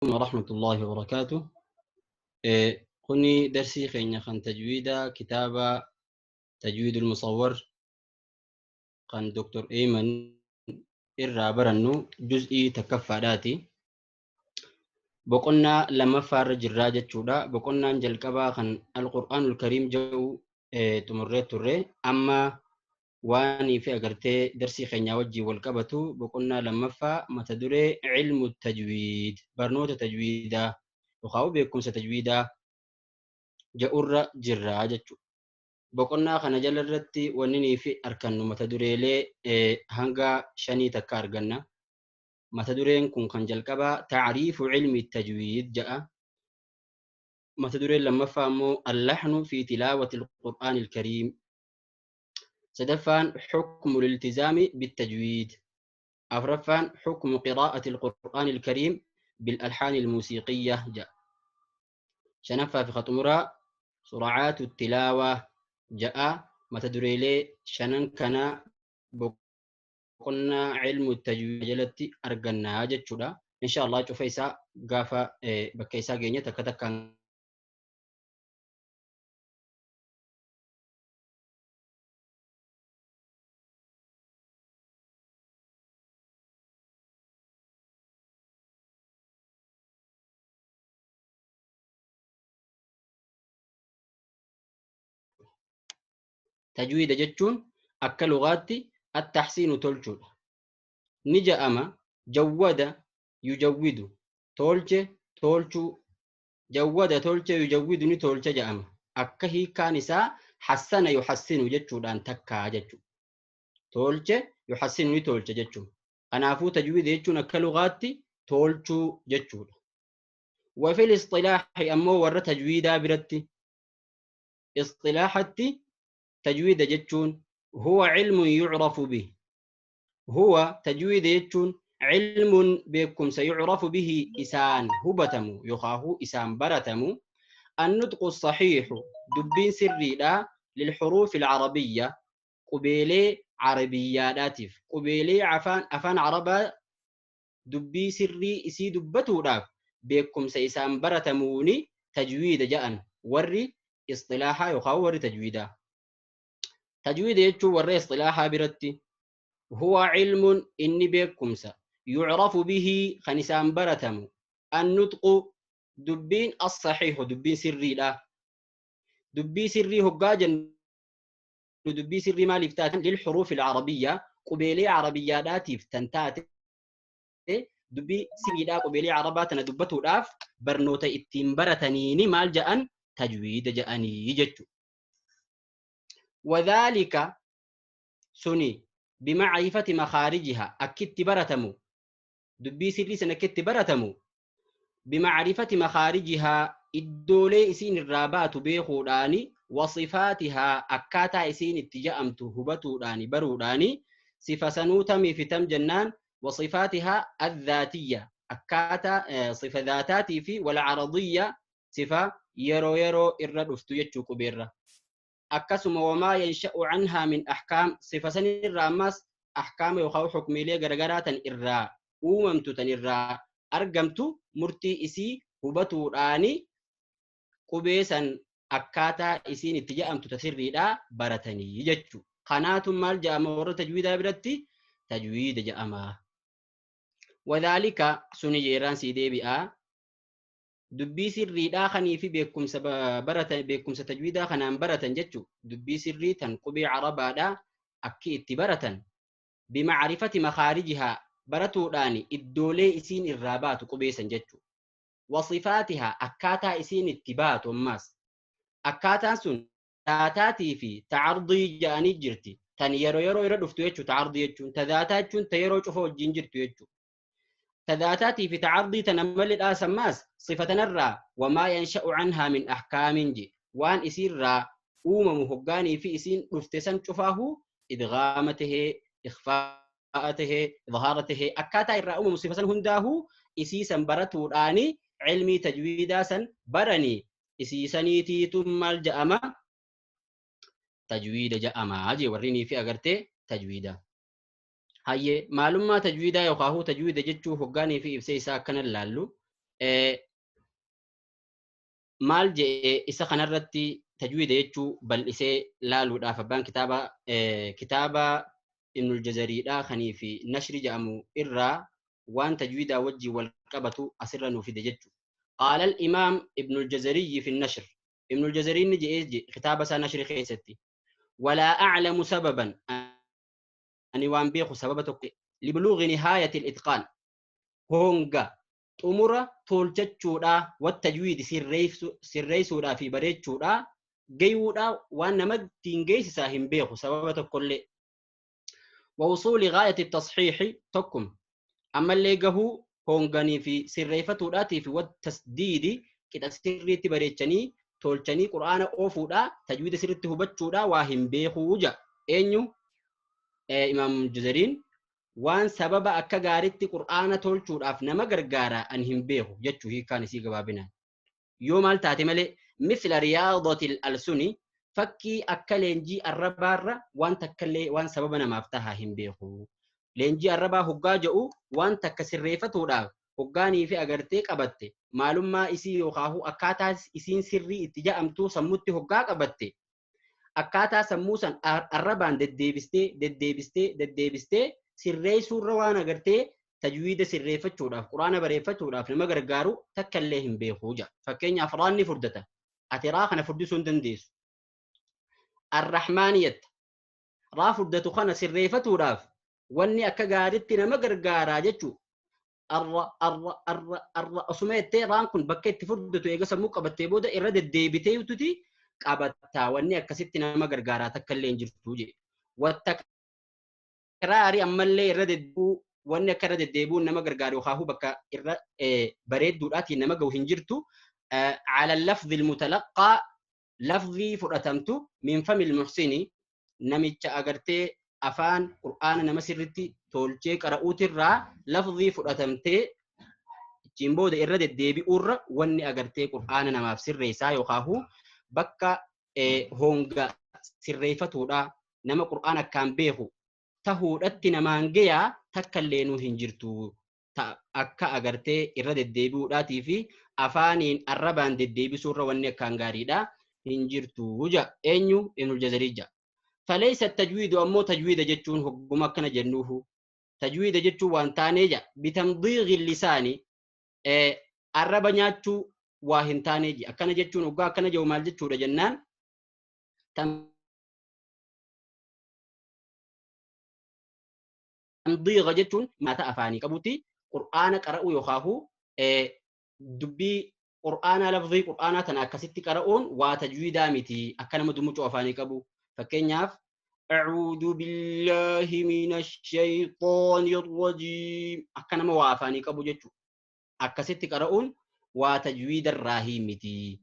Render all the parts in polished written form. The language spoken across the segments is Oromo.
ورحمة الله وبركاته. كني درسي خين خان تجويدا كتابة تجويد المصور خان دكتور أيمن إرى برنو جزئي تكفى بقولنا لما فار جراجة شودا بقولنا جلكبا خان القرآن الكريم جو تمرت تري أما واني في أجرتي درسي خينيا وجي والكبتو بقولنا لما فا ما تدري علم التجويد برنوت تجويدا وخاو بيكم ستجويدا جأور جراجة بقولنا خنا جلرتي ونني في أركان ما تدري لي هنجا شني تكارجنا ما تدرين كون خن جلكبا تعريف علم التجويد جاء ما تدري لما فهموا اللحن في تلاوة القرآن الكريم سدفان حكم الالتزام بالتجويد أفرفان حكم قراءة القرآن الكريم بالألحان الموسيقية جاء شنفا في خطمرة سرعات التلاوة جاء ما تدري لي شنن كان بقولنا علم التجويد جلتي أرجنا جتشودا إن شاء الله شوفيسا قافا بكيسا جينيا تكتكن تجويد جتشون أكا لغاتي التحسين تولشون نجا أما جود يجود تولش تولشو جود تولش يجود نتولش جأما أكا هي كانسا حسن يحسن جتشون أن تكا جتشو تولش يحسن نتولش جتشون أنا أفو تجويد جتشون أكا لغاتي تولشو جتشون وفي الاصطلاح أمو ور تجويدا برتي اصطلاحتي تجويد جتشون هو علم يعرف به هو تجويد جتشون علم بكم سيعرف به إسان هبتمو يخاه إسان برتمو النطق الصحيح دبين سري لا للحروف العربية قبيلي عربية داتف قبيلي عفان أفان عربة دبي سري إسي دبتو راف بكم سيسان برتموني تجويد جأن وري اصطلاحا يخاه وري تجويدا تجويد يجو وري اصطلاحا برتي هو علم إني بكمسا يعرف به خنسان برتم النطق دبين الصحيح دبين سري لا دبي سري هجاجا دبي سري ما لفتات للحروف العربية قبيلي عربية داتيف تنتات دبي سري لا قبيلي عرباتنا دبتو لاف برنوتا اتين برتنيني مال جأن تجويد جأني جتو وذلك سني بمعرفة مخارجها أكدت برتمو دبي سري سنكدت برتمو بمعرفة مخارجها الدولي إسين الرابات بيخوراني وصفاتها أكاتا إسين اتجاءمتو هبتوراني بروراني صفة سنوتمي في تم جنان وصفاتها الذاتية أكاتا صفة ذاتاتي في والعرضية صفة يرو يرو إردفتو يتشوكو بيرة أكسم وما ينشأ عنها من أحكام صفة سن الرامس أحكام يخاو حكمي غرغرات إرا أوممت تنرا أرقمت مرتي إسي هبتو راني قبيسا أكاتا إسين اتجاءمت تسري لا برتني يجتشو قناة مال جاء مورة تجويدا برتي تجويد جاءما وذلك سني جيران سيدي بيا دبي سري دا خني في بكم برتا بكم ستجويدا خنان برتا جتشو دبي سري تنقبي عربا دا أكي اتبرتا بمعرفة مخارجها برتو داني الدولي إسين الرابات قبيسا جتشو وصفاتها أكاتا إسين اتبات وماس أكاتا سن تاتاتي في تعرضي جاني جرتي تن يرو يرو يردفتو يجو تعرضي يجو تذاتات تيرو شوفو جنجرتو يجو تذاتاتي في تعرضي تنمل الآسماس صفة نرى وما ينشأ عنها من أحكام جي وان إسير را أوم مهجاني في إسين رفتسن شفاه إدغامته إخفاءته إظهارته أكاتا إرى أوم صفة هنداه إسيسا برتو راني علمي تجويدا سن برني إسيسني تيتم الجأمة تجويد جأمة أجي وريني في أغرتي تجويدا هاي معلومة تجويدا يخاهو تجويد جتشو هجاني في إبسيسا كان اللالو Maal je'e isa kanarratti tajwiida jechuu bal'isee laaluudhaaf abbaan kitaaba kitaaba Ibnul Jazariidhaa kanii fi nashri jedhamu irraa waan tajwiidaa wajjin wal qabatu asirra nuu fide jechuudha. Qaala al-imaam Ibnul Jazarii fi nashr. Ibnul Jazariin ni je'ee kitaaba isaa nashri keessatti. Walaa a'lamu sababan ani waan beeku sababa tokko libuluughi nihaayati al-itqaan honga xumura tolchachuudhaa wattajwiidi sirreessuudhaa fi bareechuudhaa gayuudhaa waan nama ittiin geessisaa hin beeku sababa tokkollee. ووصول غاية التصحيح تكم أما اللي قهو هونغاني في سريفتوداتي في والتسديد كده سريتي بريتشني تولشني قرآن أوفودا تجويد سريتي هبتشودا واهم بيخوجا إنيو إمام جزرين وان سبب أكا غارتي قرآن تولشودا أفنما غرغارا أنهم بيخو جتشو هي كان سيغ بابنا يوم التاتمالي مثل رياضة الألسني fakkii akka leenjii arrabaarra waan takkallee waan sababa namaaf tahaa hin beeku. Leenjii arrabaa hoggaa jedhu waan takka sirreeffatuudhaaf hoggaanii fi agartee qabatte maalummaa isii yookaan akkaataa isiin sirrii itti ja'amtu sammuutti hoggaa qabatte akkaataa sammuu san arrabaan deddeebistee deddeebistee deddeebistee sirreessuurra waan agartee tajwiida sirreeffachuudhaaf quraana bareeffachuudhaaf nama gargaaru takkallee hin beeku jedha. Fakkeenyaaf raanni furdata. Ati raa kana furdisuu hin dandeessu. الرحمانية رافضة خنا سريفتوراف واني أكا غارتي نما غرغارا جچو الر الر الر الر أسميتي رانكن بكيت فردتو إيغا سمو قبتي بودا إرد الديبتي وتتي قبتا واني أكا ستي نما غرغارا تكالين جرتو جي والتكراري أما اللي إرد الدو واني أكا رد الديبون نما غرغاري وخاهو بكا إرد بريد دوراتي نما غوهن جرتو على اللفظ المتلقى لفظي فرأتمت من فم المحسن نمتش أغرتي أفان قرآن نمسرتي تولشي قرؤوت الرا لفظي فرأتمت جنبود إرد الديبي أور واني أغرتي قرآن نماف سريسا يخاهو بكا هونغا سريفتو را نما قرآن كان بيهو تهو أتي نمانجيا تكالينو هنجرتو أكا أغرتي إرد الديبي أوراتي في أفانين الربان الديبي سورة واني كان غاريدا hinjirtu ja eenyu Ibnul Jazarii ja falaysa tajwiidu ammoo tajwiida jechuun hogguma akkana jennuuhu tajwiida jechuun waan taanee ja bitamdiigi lisaani arraba nyaachuu waa hin taanee ji akkana jechuun hoggaa akkana jedhu maal jechuudha jennaan tamdiiga jechuun maata afaanii qabutti qur'aana qara'uu yookaahu dubbii قرآن لفظي قرآن تنا كستي قرؤون وتجويدا متي أكنا مدمج أفاني كبو فكنياف أعوذ بالله من الشيطان الرجيم أكنا موافاني كبو جتشو أكستي قرؤون وتجويد الراهي متي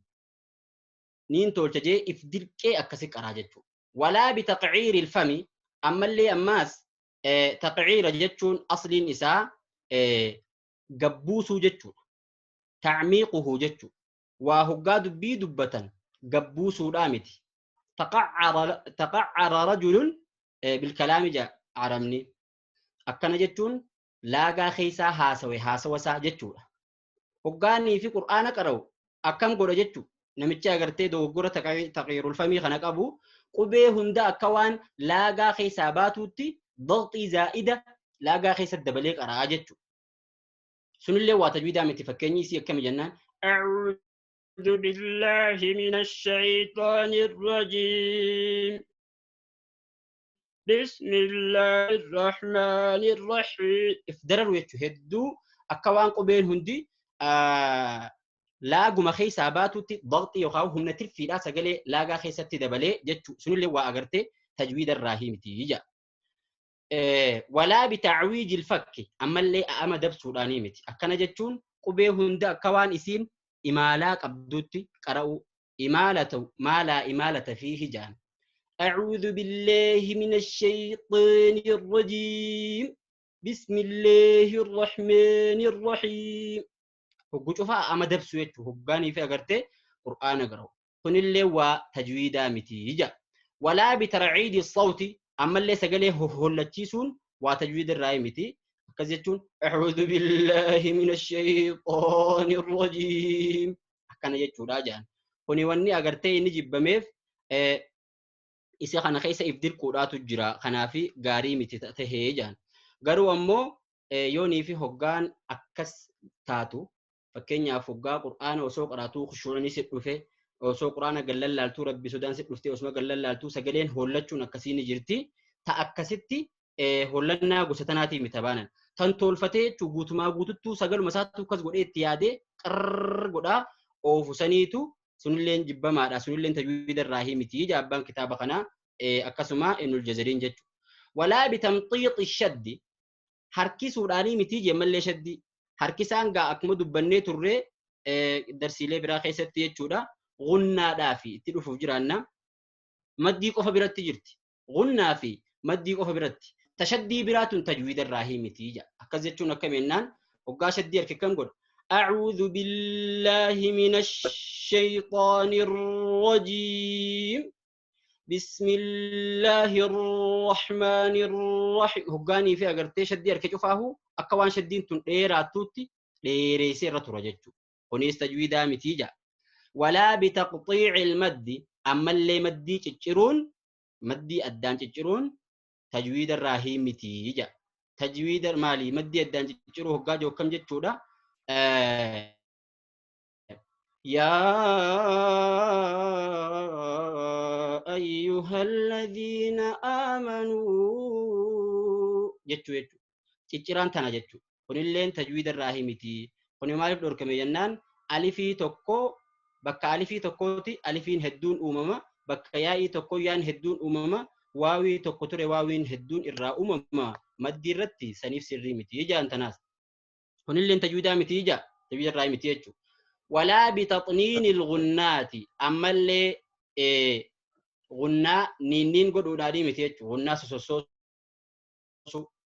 نين تولتجي إفدلك أكسي قرا جتشو ولا بتقعير الفم أما اللي أماس تقعير جتشون أصل نساء قبوسو جتشو تعميقه جتشو وهقاد بي دبة قبوسو رامتي تقعر رجل بالكلام جاء عرمني أكنا جتشون لاغا خيسا هاسوي هاسوسا جتشو هقاني في قرآن قرأو أكم قرأ جتشو نمتشي أغرتي دوغورة تغيير الفمي خنق أبو قبي هندا أكوان لاغا خيسا باتوتي ضغطي زائدة لاغا خيسا الدبليق أرأى جتشو سنلي واتجويدا متفكني سي كم جنان أعوذ بالله من الشيطان الرجيم بسم الله الرحمن الرحيم افدرر ويتهدو أكوان قبين هندي لاغو مخيسا باتوتي ضغطي يخاو هم نترفي لا سجلي لاغا خيسا تدبلي جتشو سنلي وأغرتي تجويد الراهيم تيجا ولا بتعويج الفك أما اللي أما دبسو رانيمتي أكنا جتشون قبيه هندا كوان إسين إمالا قبدوتي قرأوا إمالة ما لا إمالة فيه جان أعوذ بالله من الشيطان الرجيم بسم الله الرحمن الرحيم هقوشوفا أما دبسو يتشو هقاني في أغرتي قرآن قرأوا كن اللي وتجويدا متيجا ولا بترعيد الصوت أما اللي سجله هولتشيسون وتجويد الرأي متي Akkas jechuun a'uudhu billaahi minash shayxaanir rajiim akkana jechuudha jedhan. Kuni wanni agartee inni jibbameef isa kana keessa if dirquudhaatu jira. Kanaafi gaarii miti tahee jedhan. Garuu ammoo yoonii fi hoggaan akkas taatu fakkeenyaaf hoggaa qur'aana osoo qaraatuu khushuu'ni si dhufe osoo qur'aana gallallaaltuu rabbi sodaan si dhufte osuma gallallaaltuu sagaleen hollachuun akkasii ni jirti. Ta akkasitti hollannaa gosa tanaatii miti baanan. Tan tolfatee jechuun guutumaa guututtuu sagaluma isaattuu akkas godhee itti yaadee qarrrr godhaa oofu saniitu sunilleen jibbamaadha. Sunilleen tajwiida irraa miti abbaan kitaaba kanaa akkasuma Ibnul Jazariin jechuudha. Walaa bitamxiixi shaddi harkisuudhaanii miti jemmallee shaddi. Harkisaan gaa akkuma dubbannee turree darsiilee biraa keessatti jechuudha. Gunnaadhaa fi itti dhufuuf jiraanna. Maddii qofa biratti jirti. Gunnaa fi maddii qofa biratti. Tashaddii biraatun tajwiida irraa miti jedha. Akkas jechuun akkam jennaan hoggaa shaddii harki kam godha? أعوذ بالله من الشيطان الرجيم بسم الله الرحمن الرحيم هقاني في أغرتي شدي أركي شوفاه أكوان شدين تن إيرا توتي ليريسي رتورا جتشو كونيس تجويدا متيجا ولا بتقطيع المد أما اللي مدي تشيرون مدي أدان تشيرون تجويد الراهي متيجا تجويد المالي مدي أدان تشيرو هقاجو كم جتشو دا يا أيها الذين آمنوا جتشو جتشو تشيران تنا جتشو كن تجويد الراهمتي كن مالف دور كم ينان ألفي توكو بك ألفي توكوتي ألفين هدون أمما بك ياي توكو يان هدون أمما واوي توكو تري واوين هدون إرا أمما مديرتي سنيف سري متي جان تناس كن تجويد متي جا تجويد الراهمتي جتشو ولا بتطنين الغنات أما اللي غنا نينين قد وداري متيج غنا سوسو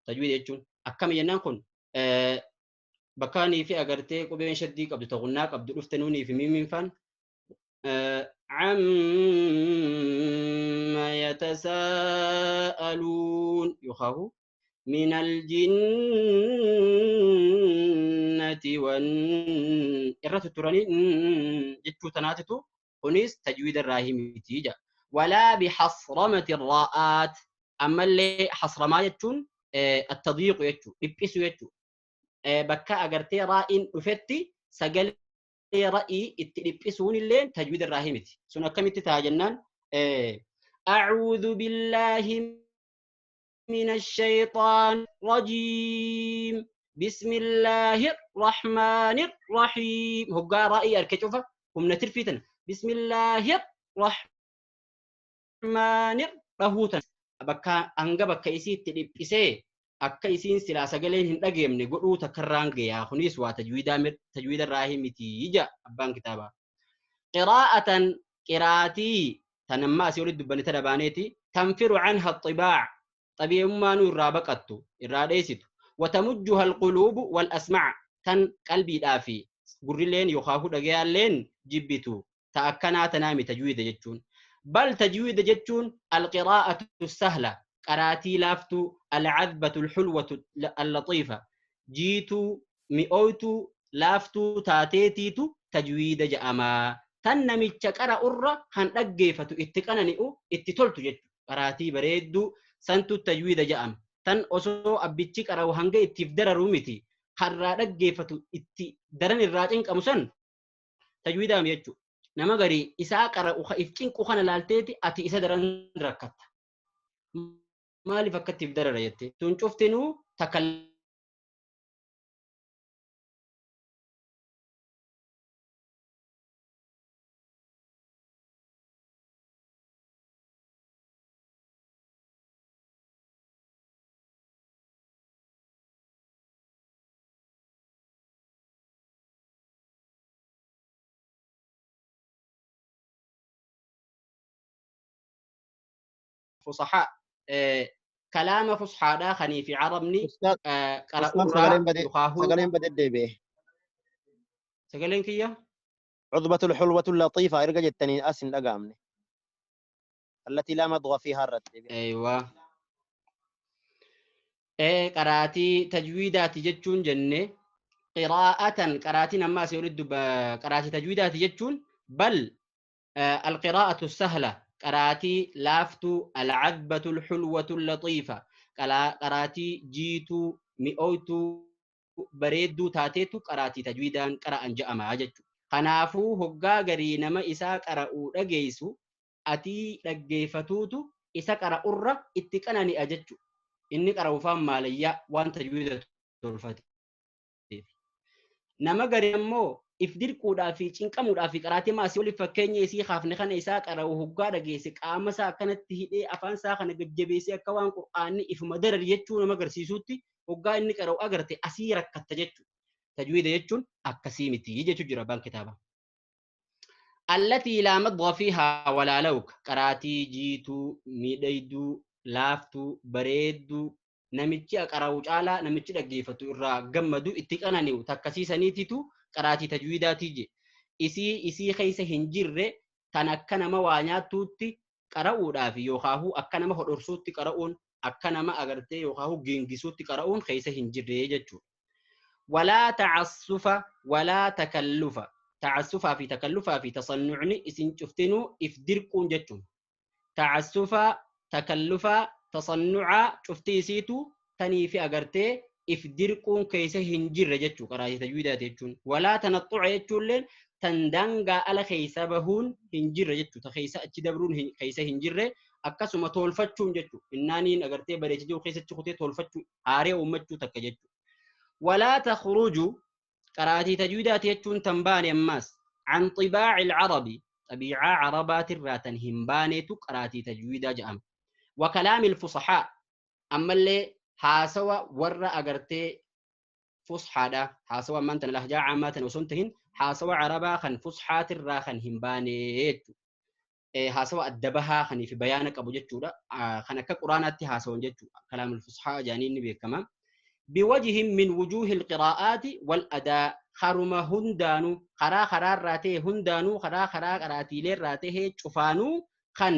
تجويد يجون أكم ينان كن بكاني في أجرتي قبين شديك قبل تغناك قبل رفتنوني في ميم فن عما يتساءلون يخاف من الجنة وان إرة التراني جتشو تناتتو هنيس تجويد الراهي متيجا ولا بحصرمة الراءات أما اللي حصرما يتشون التضييق يتشو إبسو يتشو بكا أجرتي رائن أفتي سجل رأي إبسون اللين تجويد الراهي متي سنة كم تتاجنان أعوذ بالله من الشيطان الرجيم بسم الله الرحمن الرحيم هو رأي أركتشوفه هم نترفيتنا بسم الله الرحمن الرحيم بكا أنجا بكا يسي تلبسه أكا يسين سلاسة قلين هن أجيم نقولوا تكران جيا خنيس وتجويد تجويد الراهي متيجا أبان كتابة قراءة قراءتي تنمى سيولد دبني تربانيتي تنفر عنها الطباع طبيعي ما نور رابقته الراديست وتمجها القلوب والأسمع تن قلبي دافي قرلين يخافوا دجالين جبتو تأكنا تنامي تجويد جتون بل تجويد جتون القراءة السهلة قراتي لافتو العذبة الحلوة اللطيفة جيتو مئوتو لافتو تاتيتيتو تجويد جأما تنمي تشكرا أرى هن أجيفتو اتقنني اتتولتو جتو قراتي بريدو سنتو التجويد جأم تن أسو أبيتشك أراو هنجي اتفدر رومتي حرارة جيفتو اتي درن الراجين كمسن تجويد أم يجو نما غري إساء أرا أخ إفتين كوخنا لالتيتي أتي إسا درن ركت مالي فكت تفدر ريتي تنشوفتنو تكل فصحاء كلام فصحاء دا خني في عربني قرأ سقلين بدي به سقلين كيا عذبة الحلوة اللطيفة إرجع التاني أسن أقامني التي لا مضغ فيها الرد. أيوة Qaraatii tajwiidaati jechuun jenne qiraa'atan qaraatiin amma asii olitti qaraatii tajwiidaati jechuun bal alqiraa'atu sahla qaraatii laaftuu alcadbatu alxulwatu allatiifa qaraatii jiituu mi'ooytuu bareedduu taateetu qaraatii tajwiidaan qara'an je'amaa jechuudha. Kanaafuu hoggaa garii nama isaa qara'uu dhageessu atii dhaggeeffatuutu isa qara'urra itti qanani'a jechuudha. Inni qara'uufaan maalayyaa waan tajwiida tolfateef. Nama garii ammoo if dirquudhaa fi cinqamuudhaa fi qaraatii maasii oliif fakkeenya isii kaafne kana isaa qara'u hoggaa dhageesse qaama isaa akkanatti hidhee afaan isaa kana gajjabeessee akka waan qur'aanni ifuma darar jechuu nama agarsiisutti hoggaa inni qara'u agarte asii rakkatta jechuudha. Tajwiida jechuun akkasii miti jechuu jira abbaan kitaabaa. Allatii laa madda fiihaa walaa lawka qaraatii jiituu miidhayduu laaftuu bareedduu namichi qara'u caalaa namichi dhaggeeffatu irraa gammadu itti qanani'u takkasiisaniititu qaraatii tajwiidaatii je. Isii keessa hin jirre tan akka nama waa nyaattuutti qara'uudhaaf yookaahuu akka nama hodhorsuutti qara'uun akka nama agartee yookaahuu geengisuutti qara'uun keessa hin jirre jechuudha. Walaa ta'assufa walaa takallufa. Ta'assufaa fi takallufaa fi tasannucni isin cuftinuu if dirquun jechuun. Ta'assufaa, takallufaa, tasannucaa cuftii isiitu tanii fi agartee if dirquun keessa hin jirre jechuu qaraatii tajwiidaati jechuun. Walaa tanaxxuca jechuulleen tan daangaa ala keessa bahuun hin jirre jechuu ta keessa achi dabruun keessa hin jirre akkasuma tolfachuun jechuu innaaniin agartee bareecha jiru keessatti kutee tolfachuu haaree uummachuu takka jechuu. Walaa takhruju qaraatii tajwiidaati jechuun tan baane ammaas an xibaaci alcarabi xabiicaa carabaatirraa tan hin baaneetu qaraatii tajwiidaa jedhama. Wa kalaami alfusahaa ammallee haasawa warra agartee fushaadha haasawa ammaan tana lahjaa caamaa tana osoo hin tahin haasawa carabaa kan fusxaatirraa kan hin baane jechuudha. Haasawa adda bahaa kanii fi bayaana qabu jechuudha. Kan akka quraanaatti haasawan jechuudha. Kalaamul fusxaa jaaniin ni beekama. Biwajhin min wujuuhil qiraa'aati wal adaa haruma hundaanuu karaa karaarraa ta'e hundaanuu karaa karaa qaraatiileerraa ta'e cufaanuu kan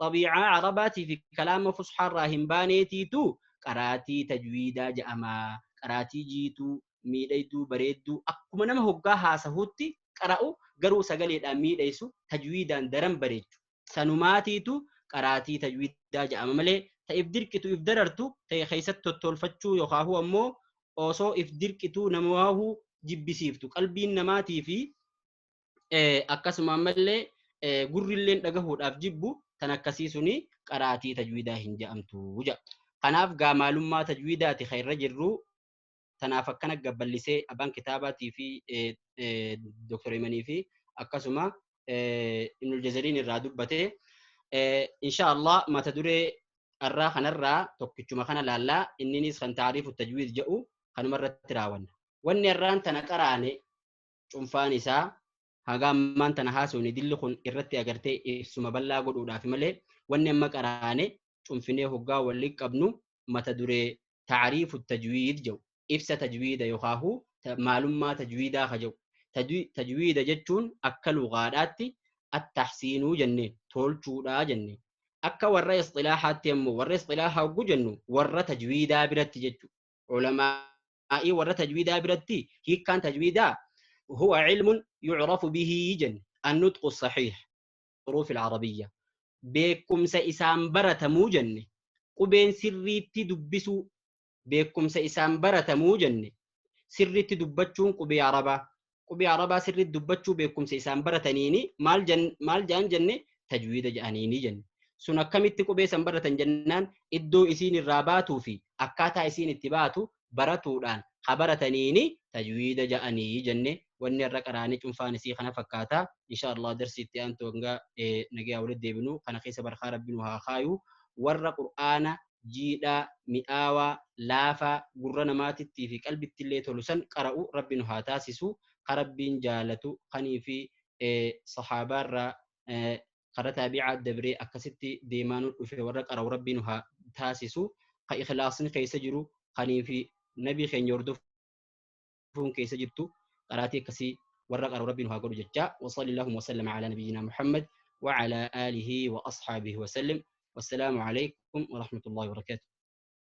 xabiicaa carabaatii fi kalaama fusxaarraa hin baaneetiitu qaraatii tajwiidaa jedhama. Qaraatii jiituu, miidhayduu, bareedduu akkuma nama hoggaa haasahuutti qara'u garuu sagaleedhaan miidhaysu tajwiidaan daran bareechu. Sanumaatiitu qaraatii tajwiidaa jedhama malee ta if dirqitu if darartu ta'e keessatti tottolfachuu yookaan ammoo osoo if dirqituu namaahuu jibbisiiftu qalbiin namaatii fi akkasuma ammallee gurrilleen dhagahuudhaaf jibbu tan akkasii suni qaraatii tajwiidaa hin jedhamtu jedha. Kanaaf gaa maalummaa tajwiidaati kan irra jirru tanaaf akkana gabballisee abbaan kitaabaatii fi Dr. Himanii fi akkasuma Ibnul Jazariin irraa dubbate. Insha Allah mata duree irraa kanarraa tokkichuma kana laallaa inninis kan taariifu tajwiid jedhu kanuma irratti raawwanna. Wanni irraan tana qaraane cunfaan isaa haga ammaan tana haasofne dilli kun irratti agartee ibsuma bal'aa godhuudhaaf malee wanni amma qaraane cunfinee hoggaa walii qabnu mata duree taariifu tajwiid jedhu ibsa tajwiida yookaahu maalummaa tajwiidaa ka jedhu. Tajwiida jechuun akka lugaadhaatti attahsiinuu jenneen tolchuudhaa jenneen. Akka warra isxilaahaatti ammoo warra isxilaahaa hogguu jennu warra tajwiidaa biratti jechuudha. Ulamaa'ii warra tajwiidaa biratti hiikkaan tajwiidaa huwa cilmun yucrafu bihii jenne annutqu saxiix xuruuf alcarabiyya. Beekumsa isaan baratamuu jenne qubeen sirriitti dubbisuu beekumsa isaan baratamuu jenne sirriitti dubbachuun qubee arabaa qubee arabaa sirriitti dubbachuu beekumsa isaan barataniini maal jaan jenne tajwiida jedhaniini jenne. Sun akkamitti qubee san baratan jennaan iddoo isiin irraa baatuu fi akkaataa isiin itti baatu baratuudhaan ha barataniini tajwiida jedhanii jenne wanni irra qaraanii cunfaan isii kana fakkaata. Insha Allah darsi itti aantu hanga nagaa walitti deebinu kana keessa barkaa rabbi nu haa kaayu warra qur'aana jiidhaa mi'aawaa laafaa gurra namaatittii fi qalbitti illee tolu san qara'u rabbi nu haa taasisu ka rabbiin jaalatu kanii fi sahaabaarraa kara taabi'aa dabree akkasitti deemaa nu dhufe warra qara'u rabbi nu haa taasisu ka ikhlaasni keessa jiru kanii fi nabii keenya hordofuun keessa jirtu qaraatii akkasii warra qara'u rabbi nu haa godhu jecha وصلى اللهم وسلم على نبينا محمد وعلى آله وأصحابه وسلم والسلام عليكم ورحمة الله وبركاته.